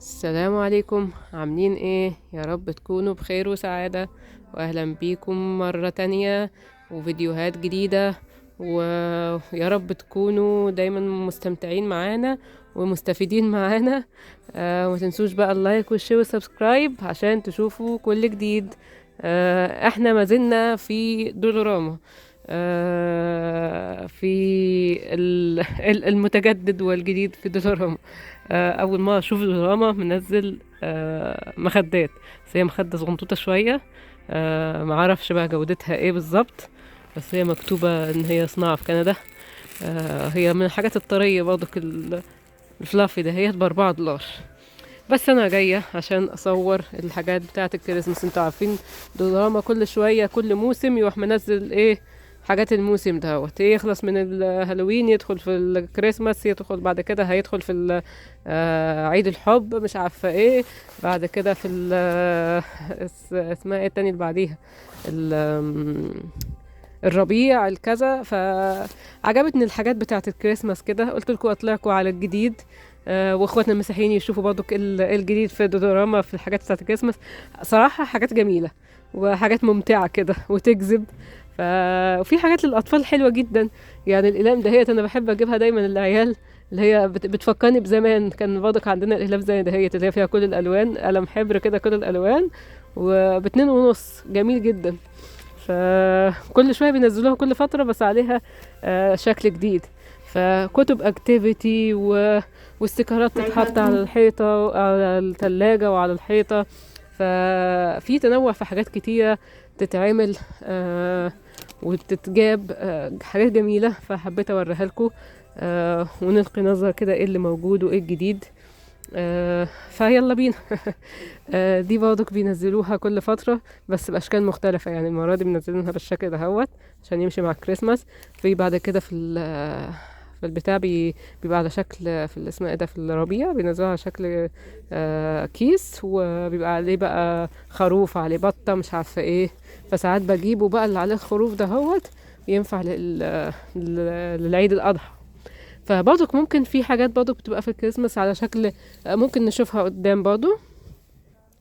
السلام عليكم، عاملين ايه؟ يا رب تكونوا بخير وسعادة، واهلا بيكم مرة تانية وفيديوهات جديدة، ويا رب تكونوا دايما مستمتعين معانا ومستفيدين معانا. وما تنسوش بقى ال like وال share وال subscribe عشان تشوفوا كل جديد. احنا ما زلنا في دولوراما، في المتجدد والجديد في دولوراما. اول ما اشوف دولوراما منزل مخدات، بس هي مخده صغنطوطه شوية، معرفش بقى جودتها ايه بالظبط، بس هي مكتوبة ان هي صناعة في كندا. هي من الحاجات الطريه برضك ال fluffy ده، هي بأربعة دولار. بس انا جاية عشان اصور الحاجات بتاعه الكريسماس. انتوا عارفين دولوراما كل شوية كل موسم يروح منزل ايه حاجات الموسم دهوت، يخلص من الهالوين يدخل في الكريسماس، يدخل بعد كده هيدخل في عيد الحب، مش عارفه ايه بعد كده في اسمها ايه التاني اللي بعديها، الربيع الكذا. فعجبتني الحاجات بتاعه الكريسماس كده، قلت لكم اطلعكم على الجديد، واخواتنا المسيحيين يشوفوا برضو الجديد في دولوراما في الحاجات بتاعه الكريسماس. صراحة حاجات جميلة وحاجات ممتعة كده وتجذب. وفي حاجات للاطفال حلوة جدا، الاقلام دهيت انا بحب اجيبها دايما للعيال، اللي هي بتفكرني بزمان كان برضك عندنا الاقلام زي دهيت اللي هي فيها كل الالوان، قلم حبر كده كل الالوان، وباتنين ونص، جميل جدا. فكل شوية بينزلوها كل فترة بس عليها شكل جديد. فكتب activity واستيكرات تتحط على الحيطة وعلى الثلاجة وعلى الحيطة. ففي تنوع في حاجات كتيرة تتعمل، وتتجاب، حاجات جميلة، فحبيت اوريها لكم، ونلقي نظره كده ايه اللي موجود وايه الجديد. فيلا بينا. دي برضك بينزلوها كل فترة بس بأشكال مختلفة، المرة دي منزلينها بالشكل دهوت عشان يمشي مع الكريسماس. في بعد كده في البتاع بيبقى على شكل في اسمه ايه ده، في الربيع بينزلوها على شكل، كيس، وبيبقى عليه بقى خروف، عليه بطة، مش عارفة ايه. فساعات بجيبه بقى اللي عليه الخروف دهوت، ينفع للعيد الأضحى. فبرضك ممكن في حاجات برضك بتبقى في الكريسماس على شكل، ممكن نشوفها قدام برضو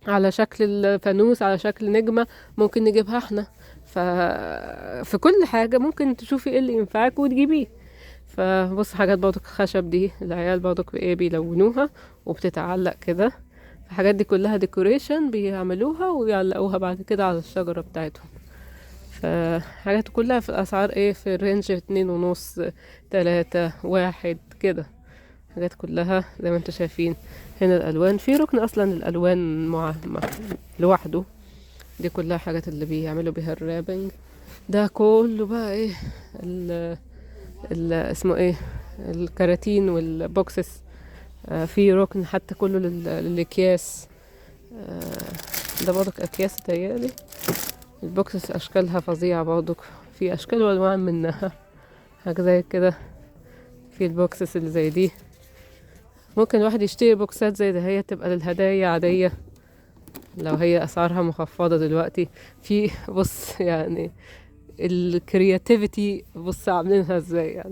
على شكل الفانوس، على شكل نجمة، ممكن نجيبها احنا. ففي كل حاجة ممكن تشوفي ايه اللي ينفعك وتجيبيه. فبص حاجات برضك الخشب دي العيال برضك ايه بيلونوها وبتتعلق كده. الحاجات دي كلها decoration بيعملوها ويعلقوها بعد كده على الشجرة بتاعتهم. فحاجات كلها في الأسعار ايه في ال range اتنين ونص، تلاتة، واحد كده. حاجات كلها زي ما انتوا شايفين. هنا الألوان في ركن أصلا الألوان مع لوحده. دي كلها حاجات اللي بيعملوا بيها ال wrapping ده كله بقى ايه اسمه ايه الكراتين وال boxes. في ركن حتى كله للأكياس. ده برضك أكياس تهيألي. ال boxes أشكالها فظيعة برضك، في أشكال وألوان منها حاجة زي كده. في ال boxes اللي زي دي ممكن الواحد يشتري بوكسات زي ده، هي تبقى للهدايا عادية لو هي أسعارها مخفضة دلوقتي. في بص ال creativity بص عاملينها ازاي،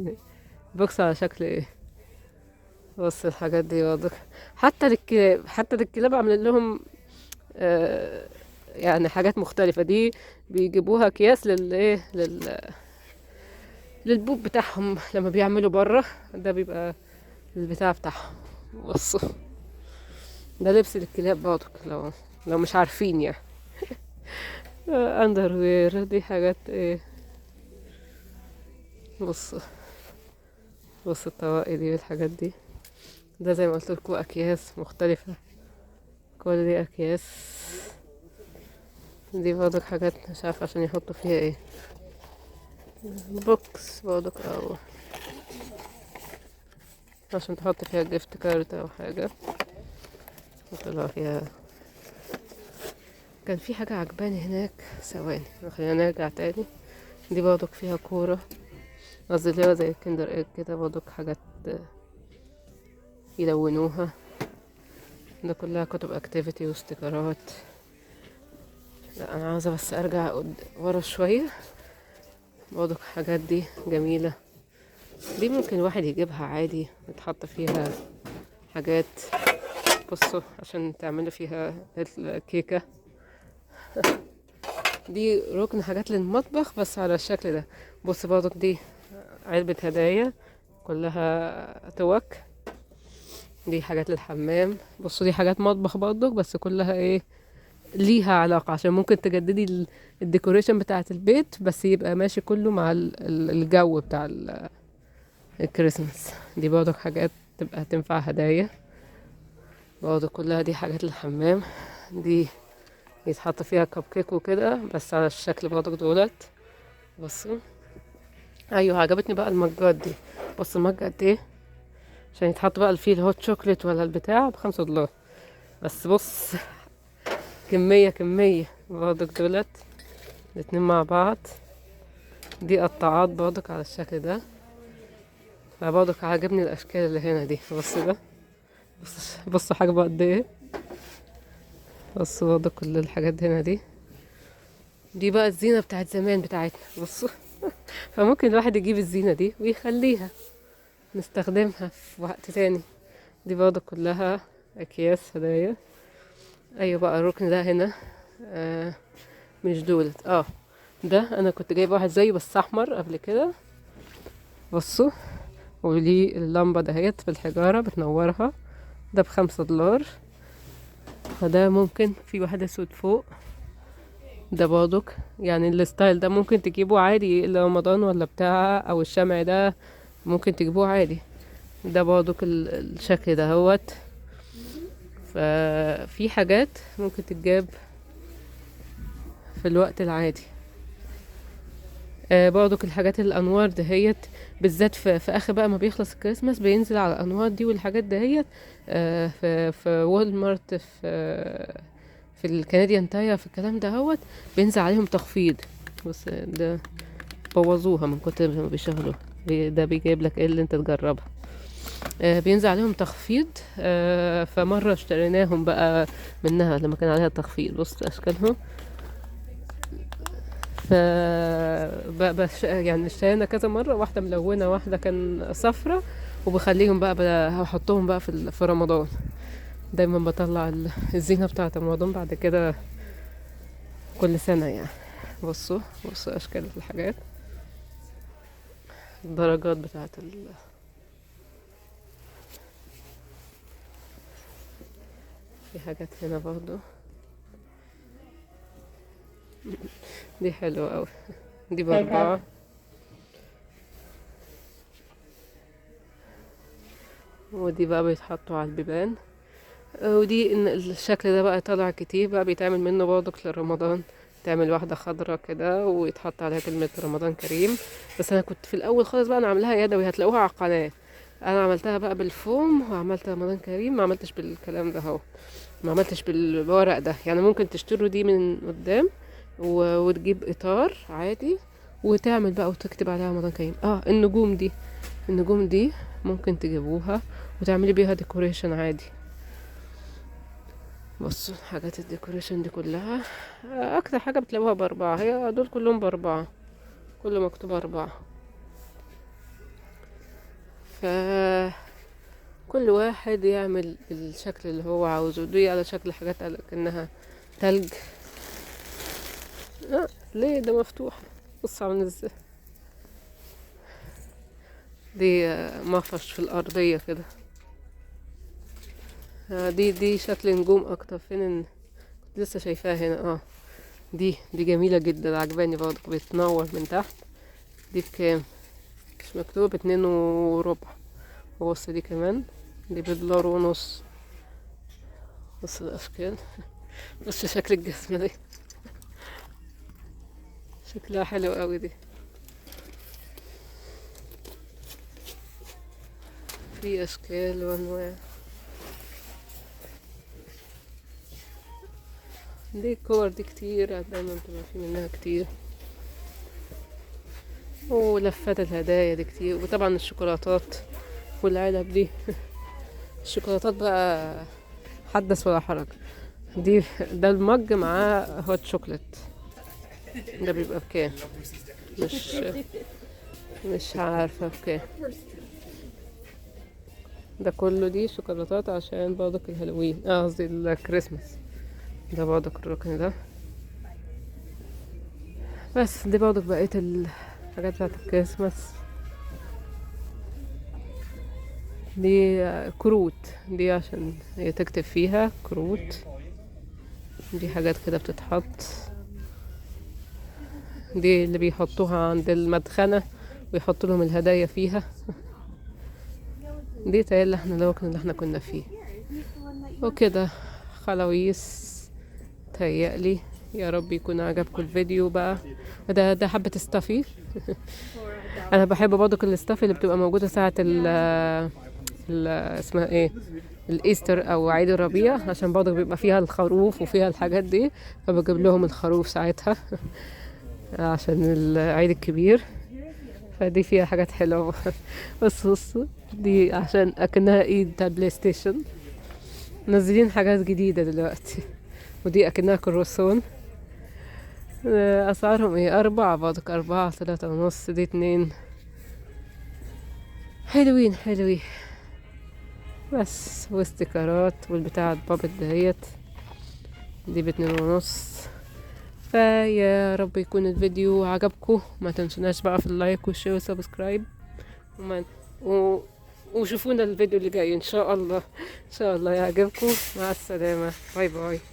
box على شكل ايه. بص الحاجات دي برضك حتى للكلاب، حتى للكلاب عاملين لهم، حاجات مختلفة. دي بيجيبوها اكياس لل poop بتاعهم لما بيعملوا بره، ده بيبقى البتاع بتاعهم. بصوا ده لبس للكلاب برضك لو مش عارفين. underwear دي حاجات ايه. بص الطواقي دي والحاجات دي. ده زي ما قلت لكم اكياس مختلفة، كل دي اكياس. دي برضك حاجات مش عارفة عشان يحطوا فيها ايه، box برضك او عشان تحط فيها gift card او حاجة. طلع فيها كان في حاجة عجباني هناك، ثواني خلينا نرجع تاني. دي برضك فيها كورة، قصدي اللي هو زي الكندر ايج كده، برضك حاجات يلونوها. ده كلها كتب activity واستيكرات. لا انا عاوزة بس ارجع ورا شوية. برضك الحاجات دي جميلة، دي ممكن الواحد يجيبها عادي يتحط فيها حاجات. بصوا عشان تعملوا فيها الكيكة. دي ركن حاجات للمطبخ بس على الشكل ده. بص برضك دي علبة هدايا كلها توك. دي حاجات للحمام. بصوا دي حاجات مطبخ برضك بس كلها ايه ليها علاقة، عشان ممكن تجددي ال decoration بتاعة البيت بس يبقى ماشي كله مع الجو بتاع الكريسماس. دي برضك حاجات تبقى تنفع هدايا برضه. كلها دي حاجات للحمام، دي يتحط فيها كب كيك وكده بس على الشكل برضك دولت. بصوا ايوه عجبتني بقى المجات دي. بصوا المج قد ايه عشان يتحط بقى فيه ال hot chocolate ولا البتاع ب5 دولار بس. بص كمية كمية برضك دولت الاتنين مع بعض. دي قطاعات برضك على الشكل ده. فبرضك عاجبني الاشكال اللي هنا دي. بص ده، بص حاجة قد ايه. بصوا برضك كل الحاجات هنا دي. دي بقى الزينة بتاعت زمان بتاعتنا. بصوا فممكن الواحد يجيب الزينة دي ويخليها نستخدمها في وقت تاني. دي برضه كلها اكياس هدايا. ايوه بقى الركن ده هنا مش دولت. ده انا كنت جايبه واحد زيه بس احمر قبل كده. بصوا وليه اللمبة دهيت بالحجارة بتنورها. ده ب5 دولار. فده ممكن في واحد اسود فوق. ده برضك يعني ال style ده ممكن تجيبه عادي لرمضان ولا بتاع، او الشمع ده ممكن تجيبوه عادي. ده برضك الشكل ده هوت. ففي حاجات ممكن تتجاب في الوقت العادي. برضك الحاجات الانوار دهيت بالذات في اخر بقى ما بيخلص الكريسماس بينزل على الانوار دي والحاجات دهيت. في Walmart، في ال Canadian Tire، في الكلام ده هوت بينزل عليهم تخفيض. بص ده بوظوها من كتر ما بيشغلوها. ده بيجيب لك ايه اللي انت تجربها. بينزل عليهم تخفيض. فمرة اشتريناهم بقى منها لما كان عليها تخفيض. بص اشكالهم. ف يعني اشترينا كذا مرة، واحدة ملونة واحدة كان صفرة، وبخليهم بقى هحطهم بقى في رمضان. دايما بطلع الزينة بتاعة رمضان بعد كده كل سنة يعني. بصوا اشكال الحاجات، الدرجات بتاعة في حاجات هنا برضو دي حلوة أوي. دي ب4. ودي بقى بيتحطوا على البيبان. ودي الشكل ده بقى طالع كتير بقى، بيتعمل منه برضك لرمضان. تعمل واحدة خضرة كده ويتحط عليها كلمة رمضان كريم. بس أنا كنت في الأول خالص بقى أنا عاملاها يدوي، هتلاقوها على القناة. أنا عملتها بقى بالفوم وعملت رمضان كريم، ما عملتش بالكلام ده اهو، ما عملتش بالورق ده. يعني ممكن تشتروا دي من قدام وتجيب إطار عادي وتعمل بقى وتكتب عليها رمضان كريم. النجوم دي، النجوم دي ممكن تجيبوها وتعملي بيها decoration عادي. بصوا حاجات ال decoration دي كلها اكتر حاجة بتلاقوها ب4، هي دول كلهم ب4، كله مكتوب 4. ف كل واحد يعمل الشكل اللي هو عاوزه. دي على شكل حاجات كأنها تلج. ليه ده مفتوح؟ بص عامل ازاي. دي مفرش في الأرضية كده. دي شكل نجوم اكتر. فين كنت لسه شايفاها هنا. دي جميلة جدا، عجباني برضه، بتنور من تحت. دي بكام؟ مش مكتوب، 2.25. وبص دي كمان، دي $1.50. بص الاشكال، بص شكل الجزمة دي شكلها حلو قوي. دي في اشكال وانواع. دي الكور دي كتير، دايما بتبقى في منها كتير. ولفات الهدايا دي كتير، وطبعا الشوكولاتات والعلب دي. الشوكولاتات بقى حدث ولا حرج. ده المج معاه هوت شوكليت، ده بيبقى بكام؟ مش عارفة بكام. ده كله دي شوكولاتات عشان برضك الهالوين، قصدي الكريسماس. ده برضك الركن ده. بس دي برضك بقية الحاجات بتاعت الكريسماس. دي كروت، دي عشان هي تكتب فيها كروت. دي حاجات كده بتتحط، دي اللي بيحطوها عند المدخنة ويحطوا لهم الهدايا فيها. دي تهيألي احنا الركن اللي احنا كنا فيه وكده. خلاويص تهيألي. يا رب يكون عجبكم الفيديو بقى. ده حبة stuffy. انا بحب برضو ال stuffy اللي بتبقى موجودة ساعة ال اسمها ايه، ال Easter او عيد الربيع، عشان برضو بيبقى فيها الخروف وفيها الحاجات دي، فبجيب لهم الخروف ساعتها عشان العيد الكبير. فدي فيها حاجات حلوة. بص دي عشان اكنها ايد بتاع بلاي ستيشن. منزلين حاجات جديدة دلوقتي. ودي اكنها كروسون. اسعارهم ايه؟ 4 برضك، 4، 3.5، دي 2. حلوين حلوين بس. واستيكرات والبتاع البابت دهيت دي 2.5. فيا رب يكون الفيديو عجبكم. ما تنسوناش بقى في ال like وال share وال subscribe، وشوفونا الفيديو اللي جاي ان شاء الله. ان شاء الله يعجبكم. مع السلامة، bye bye.